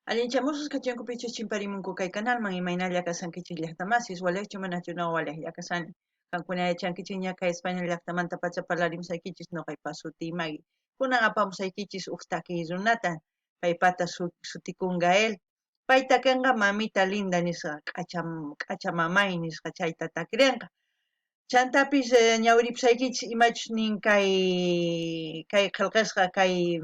Allinchamusqas kachankupichus chimparimunku kay kanalman imaynalla kashankichis llaqtamasis walejchu manachu no walejlla kashani. Qankuna yachankichikña kay España llaqtamantapacha parlarimusaykichis noqaypa sutiy Maggie. Kunan apamusaykichis uj takiy runata, paypata sutikun Gael. Pay takenqa Mamita Linda nisqa, k'acha, k'acha mamay nisqa chayta takirenqa. Chantapis ñawiripusaykichis imachus nin kay kay qhelqesqa kay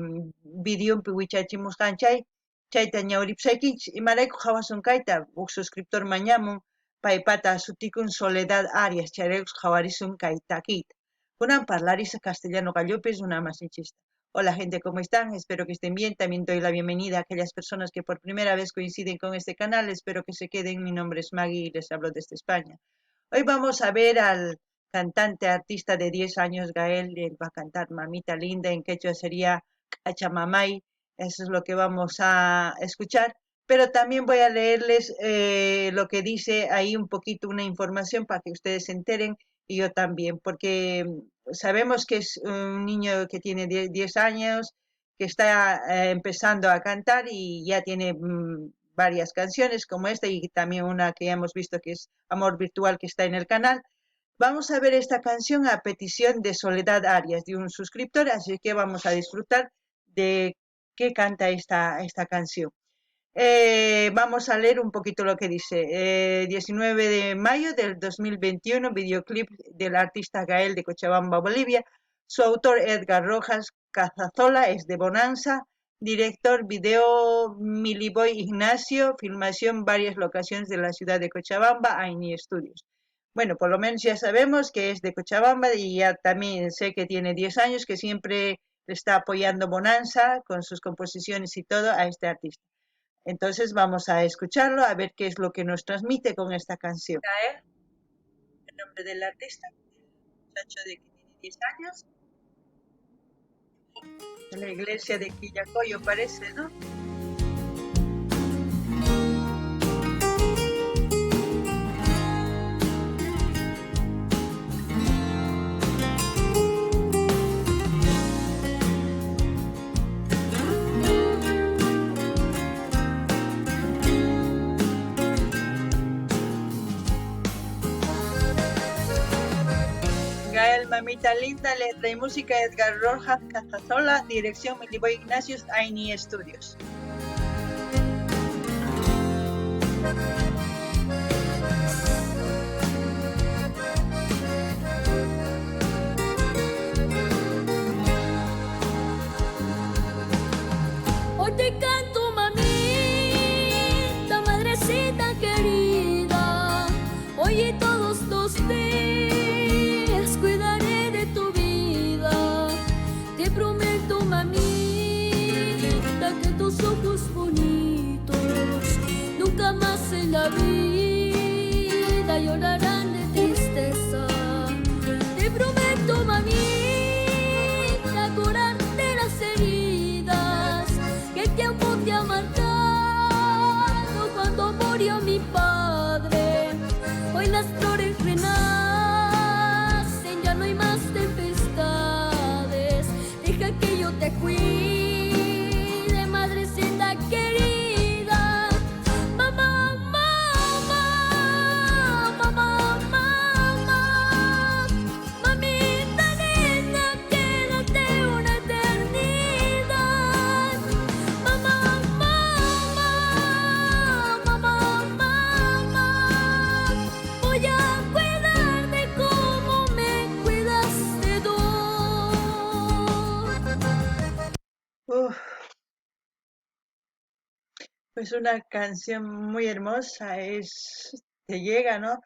videonpi wichachimusqan chay, chayta ñawiripusaykichis. Imarayku qhawasun kayta, uj suscriptor mañamun, paypata sutikun Soledad Arias, chayraykus qhawarisun kay takiyta. Kunan parlarisaq castellano qallupi runamasinchista. Hola gente, ¿cómo están? Espero que estén bien. También doy la bienvenida a aquellas personas que por primera vez coinciden con este canal. Espero que se queden. Mi nombre es Maggie y les hablo desde España. Hoy vamos a ver al cantante artista de 10 años, Gael. Él va a cantar Mamita Linda, en quechua sería Cachamamay. Eso es lo que vamos a escuchar. Pero también voy a leerles lo que dice ahí un poquito una información para que ustedes se enteren y yo también, porque sabemos que es un niño que tiene 10 años, que está empezando a cantar y ya tiene varias canciones como esta y también una que ya hemos visto que es Amor Virtual, que está en el canal. Vamos a ver esta canción a petición de Soledad Arias, de un suscriptor, así que vamos a disfrutar de qué canta esta canción. Vamos a leer un poquito lo que dice. 19 de mayo del 2021, videoclip del artista Gael de Cochabamba, Bolivia. Su autor Edgar Rojas Casazola es de Bonanza. Director video Miliboy Ignacio. Filmación varias locaciones de la ciudad de Cochabamba, Aini Studios. Bueno, por lo menos ya sabemos que es de Cochabamba y ya también sé que tiene 10 años, que siempre le está apoyando Bonanza con sus composiciones y todo a este artista. Entonces vamos a escucharlo, a ver qué es lo que nos transmite con esta canción. Gael, el nombre del artista, el muchacho de que tiene 10 años, de la iglesia de Quillacollo parece, ¿no? Gael, Mamita Linda, letra y música Edgar Rojas Casazola, dirección Miliboy Ignacius, Aini Studios. Hoy te canto, mamita, madrecita querida, hoy y todos los días cuidaré de tu vida. Te prometo, mamita, que tus ojos bonitos nunca más en la vida llorarán de tristeza. Te prometo, mamita, curarte las heridas que el tiempo te ha marcado cuando murió mi padre. Hoy las flores renacen, ya no hay más tempestades. Deja que yo te cuide, madrecita querida. Mamá, mamá, mamá, mamá, mamita linda, quédate una eternidad. Mamá, mamá, mamá, mamá, voy a cuidarte como me cuidaste tú. Uf. Pues una canción muy hermosa, te llega, ¿no?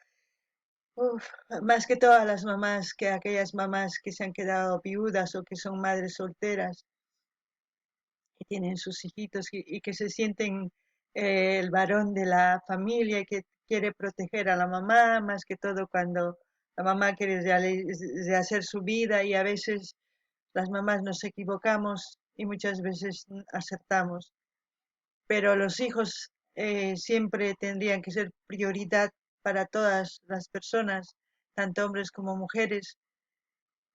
Uf, más que todas las mamás, que aquellas mamás que se han quedado viudas o que son madres solteras, que tienen sus hijitos y que se sienten el varón de la familia y que quiere proteger a la mamá, más que todo cuando la mamá quiere rehacer su vida, y a veces las mamás nos equivocamos y muchas veces acertamos, pero los hijos siempre tendrían que ser prioridad para todas las personas, tanto hombres como mujeres,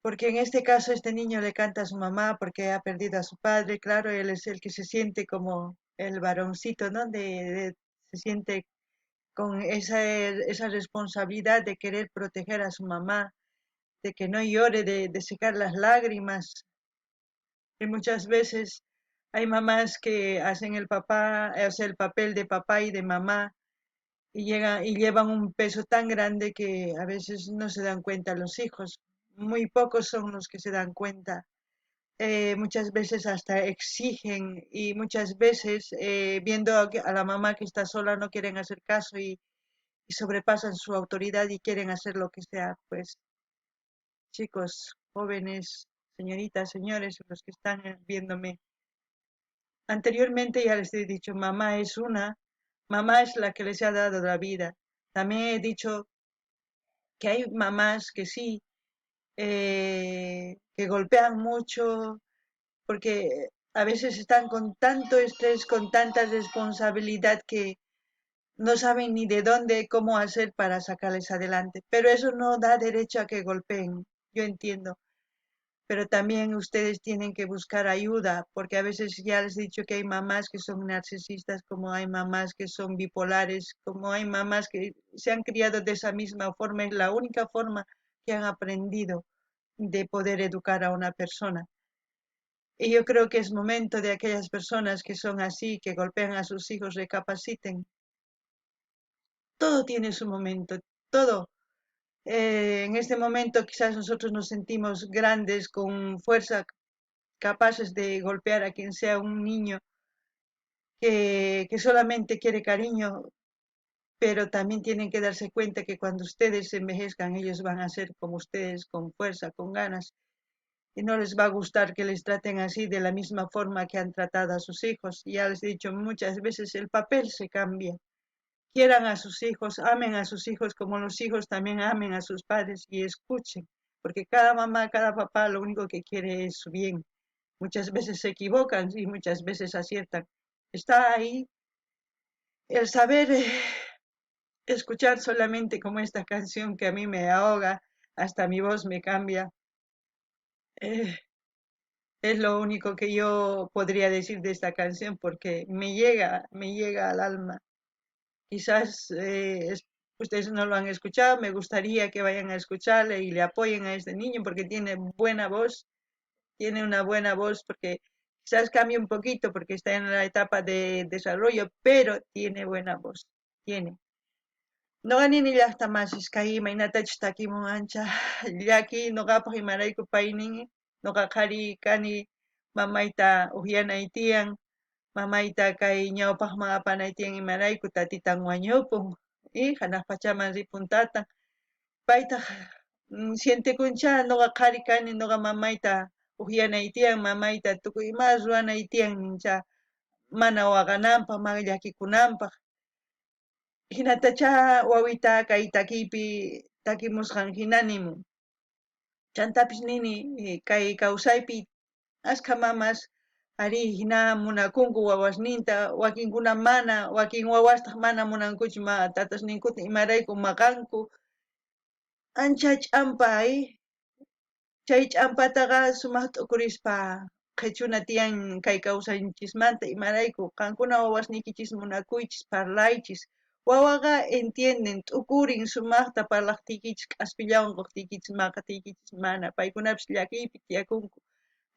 porque en este caso este niño le canta a su mamá porque ha perdido a su padre. Claro, él es el que se siente como El varoncito, ¿no? Se siente con esa responsabilidad de querer proteger a su mamá, de que no llore, de secar las lágrimas. Y muchas veces hay mamás que hacen el papá, hacen el papel de papá y de mamá y llegan y llevan un peso tan grande que a veces no se dan cuenta los hijos. Muy pocos son los que se dan cuenta. Muchas veces hasta exigen y muchas veces viendo a la mamá que está sola no quieren hacer caso y sobrepasan su autoridad y quieren hacer lo que sea. Pues chicos, jóvenes, señoritas, señores, los que están viéndome. Anteriormente ya les he dicho, mamá es una, mamá es la que les ha dado la vida. También he dicho que hay mamás que sí, que golpean mucho, porque a veces están con tanto estrés, con tanta responsabilidad que no saben ni de dónde, cómo hacer para sacarles adelante. Pero eso no da derecho a que golpeen, yo entiendo. Pero también ustedes tienen que buscar ayuda, porque a veces ya les he dicho que hay mamás que son narcisistas, como hay mamás que son bipolares, como hay mamás que se han criado de esa misma forma, es la única forma que han aprendido de poder educar a una persona. Y yo creo que es momento de aquellas personas que son así, que golpean a sus hijos, recapaciten. Todo tiene su momento, todo. En este momento quizás nosotros nos sentimos grandes, con fuerza, capaces de golpear a quien sea, un niño que solamente quiere cariño, pero también tienen que darse cuenta que cuando ustedes envejezcan, ellos van a ser como ustedes, con fuerza, con ganas, y no les va a gustar que les traten así de la misma forma que han tratado a sus hijos. Ya les he dicho muchas veces, el papel se cambia. Quieran a sus hijos, amen a sus hijos como los hijos también amen a sus padres y escuchen, porque cada mamá, cada papá lo único que quiere es su bien. Muchas veces se equivocan y muchas veces aciertan. Está ahí el saber escuchar solamente como esta canción que a mí me ahoga, hasta mi voz me cambia. Es lo único que yo podría decir de esta canción porque me llega al alma. Quizás ustedes no lo han escuchado, me gustaría que vayan a escucharle y le apoyen a este niño porque tiene buena voz, tiene una buena voz porque quizás cambie un poquito porque está en la etapa de desarrollo, pero tiene buena voz, tiene. Noqa nini llaqta masis kay imaynatachus takimun ancha llaki noqapaq imarayku paynin noqa qhari kani mamayta ujyanay tiyan, mamayta kay ñawpaqman apanay tiyan imarayku tatitan wañupun y hanaq pachaman ripun tatan paytaq sientekuncha noqa qhari kani noqa mamayta ujyanay tiyan, mamayta tukuy ima ruwanay tiyan nincha mana waqananpaq, mana llakikunanpaq. Hinatacha wawita kay takiypi takimusqan hina nimun. Chantapis nini kay kawsaypi askha mamas ari hina munakunku wawasninta, wakinkuna mana, wakin wawastaq mana munankuchu tatasninkuta imarayku maqanku. Ancha ch'ampa chay ch'ampataqa sumaq t'ukurispa qhichuna tiyan kay kawsanchismanta imarayku qankuna wawasniykichis munakuychis, parlaychis. Wawaqa entienden, t'ukurin sumaqta parlaqtiykichis, k'aspillawan qoqtiykichis, maqatiykichis mana, paykunapis llakiypi tiyakunku.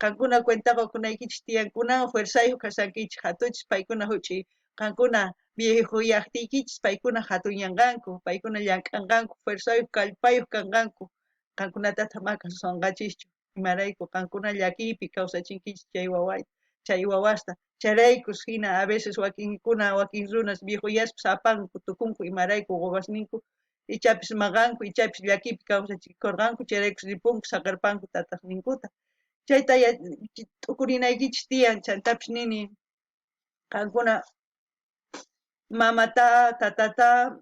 Qankuna cuenta qokunaykichis tiyan, kunan fuerzayuq kashankichis, hatuchis paykuna huch'uy, qankuna viejuyaqtiykichis, paykuna hatunyanqanku, paykuna llank'anqanku, fuerzayuq kallpayuq kanqanku, qankunatataq ama kasuwanqachischu, imarayku qankuna llakiypi kawsachinkichis chay wawayta, chay wawasta. Chayraykus hina a veces wakinkuna, wakin runas viejuyaspa sapanku tukunku imarayku wawasninku ichapis maqanku, ichapis llakipi kawsachikurqanku, chayraykus ripunku saqirpanku tatasninkuta. Chayta t'ukurinaykichis tiyan, chantapis nini qankuna mamata, tatata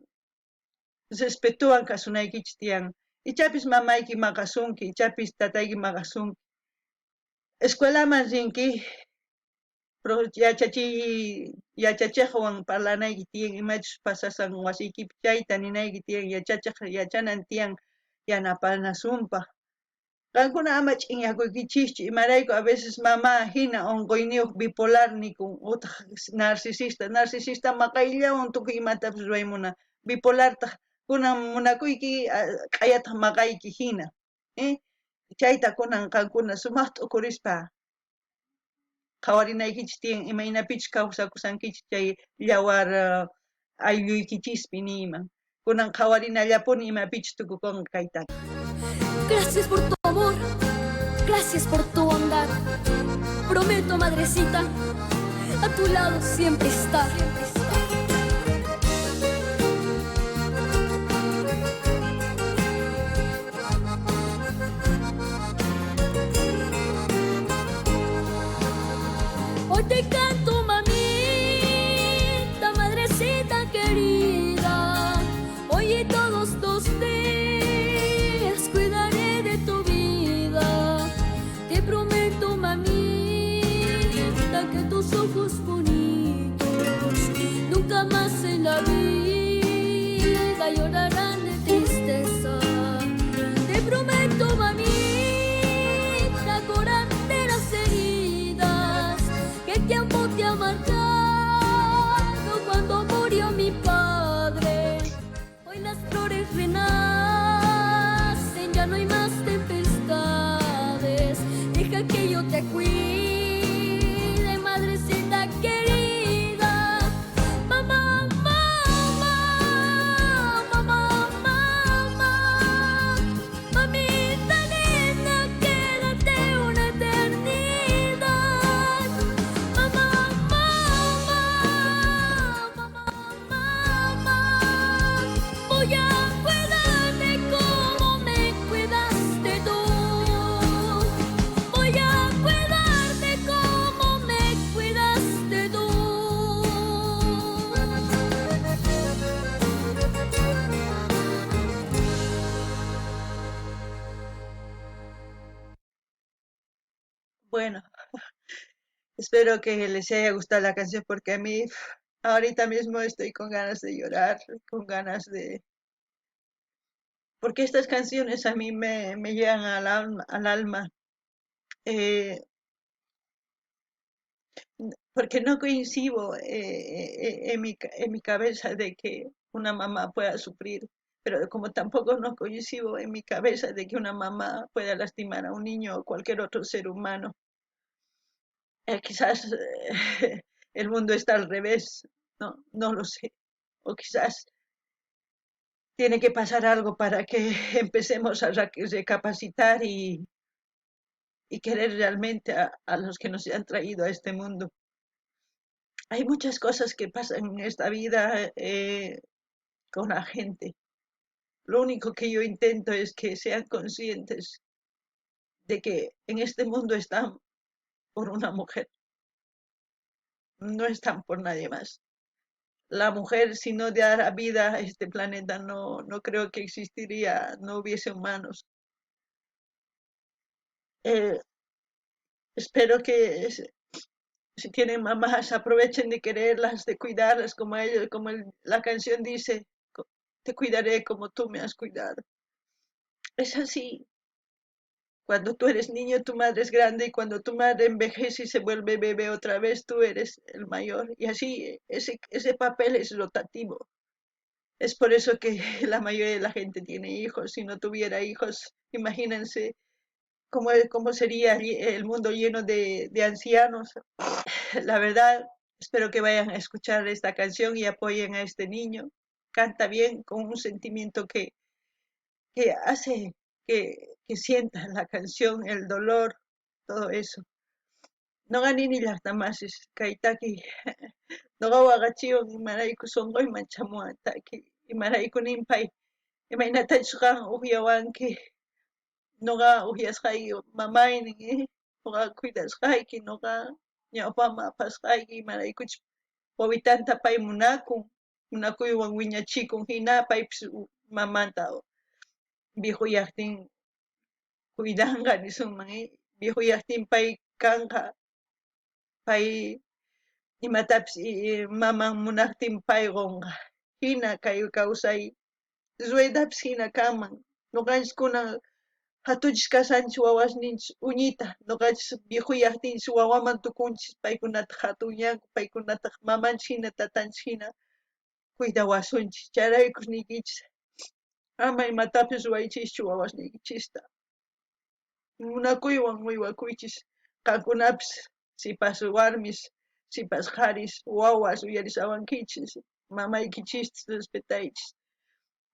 respetuwan kasunaykichis tiyan. Ichapis mamayki maqasunki, ichapis tatayki maqasunki. Escuelaman rinki, yachachiqwan parlanayki tiyan, imachus pasasan wasiykipi chayta ninayki tiyan, yachachiq yachanan tiyan yanapanasunpaq. Qankuna ama ch'inyakuykichikchu, imarayku a veces mama hina onqoyniyuq bipolar nikun utaq narcisista, narcisista maqayllawan tukuy imatapis ruway munan, bipolartaq kunan munakuyki q'ayataq maqayki hina, chayta kunan qankuna sumaq t'ukurispa qhawarinaykichis tiyan imaynapichus kawsakushankichis chay yawar aylluykichispi niyman. Kunan qhawarinallapuni imapichus tukukonqa kaytaqa. Gracias por tu amor, gracias por tu bondad. Prometo, madrecita, a tu lado siempre estar. Hoy te canto, mamita, madrecita querida. Hoy y todos tus días cuidaré de tu vida. Te prometo, mamita, que tus ojos bonitos nunca más en la vida llorarán de tristeza. Te prometo, mamita, curarte las heridas que el tiempo te ha marcado cuando murió mi padre. Hoy las flores renacen, ya no hay más tempestades. Deja que yo te cuide, madrecita querida. Mamá, mamá, mamá, mamá. Mamita linda, quédate una eternidad. Mamá, mamá, mamá, mamá. Voy a cuidarte como me cuidaste tú. Voy a cuidarte como me cuidaste tú. Bueno, espero que les haya gustado la canción porque a mí ahorita mismo estoy con ganas de llorar, con ganas de... Porque estas canciones a mí me llegan al alma, al alma. Porque no coincido en mi cabeza de que una mamá pueda sufrir, pero como tampoco no coincido en mi cabeza de que una mamá pueda lastimar a un niño o cualquier otro ser humano. Quizás el mundo está al revés, no, no lo sé. O quizás tiene que pasar algo para que empecemos a recapacitar y querer realmente a los que nos han traído a este mundo. Hay muchas cosas que pasan en esta vida con la gente. Lo único que yo intento es que sean conscientes de que en este mundo están por una mujer. No están por nadie más. La mujer, si no diera vida a este planeta, no creo que existiría, no hubiese humanos. Espero que si tienen mamás, aprovechen de quererlas, de cuidarlas como ellos, como la canción dice, te cuidaré como tú me has cuidado. Es así. Cuando tú eres niño, tu madre es grande, y cuando tu madre envejece y se vuelve bebé otra vez, tú eres el mayor. Y así, ese papel es rotativo. Es por eso que la mayoría de la gente tiene hijos. Si no tuviera hijos, imagínense cómo sería el mundo lleno de ancianos. La verdad, espero que vayan a escuchar esta canción y apoyen a este niño. Canta bien, con un sentimiento que hace que sientan la canción, el dolor, todo eso. Noqa nini llaqtamasis kay taki noqa waqachiwan imarayku sonqoyman chamuwan taki imarayku ninpay imaynatachus qan ujyawanki noqa ujyasqayki mamaynin, noqa cuidasqayki, noqa ñawpaman apasqayki, imaraykuchus wawitanta pay munakun, munakuywan wiñachikun hina paypis mamanta viejuyaqtin cuidanqa nisunman, viejuyaqtin pay kanqa, pay imatapis maman munaqtin pay qonqa. Hina kay kawsay ruedapis hina kanman. Noqanchis kunan Jatunchis kashanchis wawasninchis uñita, noqanchis viejuyajtinchis wawaman tukunchis, paykunataj jatunyanku, paykunataj mamanchis jina, tatanchis jina cuidawasunchis. Chayraykus niykichis, ama imatapis ruwaychischu wawasniykichista. Munakuywan uywakuychis, qankunapis sipas warmis, sipas qharis, wawas uyarishawankichis, mamaykichista respetaychis.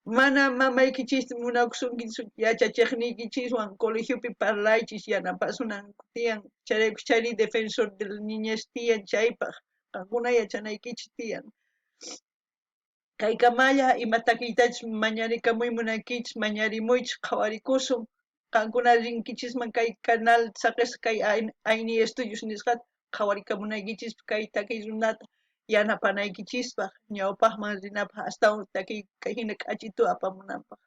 Mana mamaykichista munakusunkichu yachachejniykichiswan colegiopi parlaychis yanapasunanku tiyan, chayrayku chayri defensor de la niñez tiyan chaypaj, qankuna yachanaykichis tiyan. Kaykamalla ima takiytachus mañarikamuy munankichis, mañarimuychis, qhawarikusun. Qankuna rinkichisman kay canal saqesqa kay Aini Estudios nisqata qhawarikamunaykichispaj kay takiy runata yanapanaykichispaj ñawpajman rinapaj astawan takiy kay jina k'achitu apamunanpaj.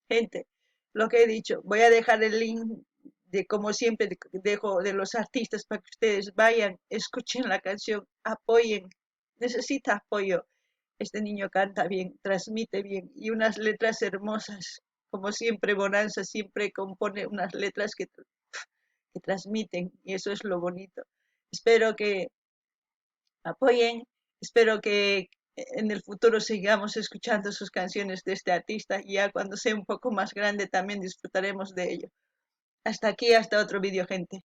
Gente, lo que he dicho, voy a dejar el link de, como siempre dejo de los artistas para que ustedes vayan, escuchen la canción, apoyen, necesita apoyo. Este niño canta bien, transmite bien y unas letras hermosas. Como siempre, Bonanza siempre compone unas letras que transmiten y eso es lo bonito. Espero que apoyen, espero que en el futuro sigamos escuchando sus canciones de este artista y ya cuando sea un poco más grande también disfrutaremos de ello. Hasta aquí, hasta otro vídeo, gente.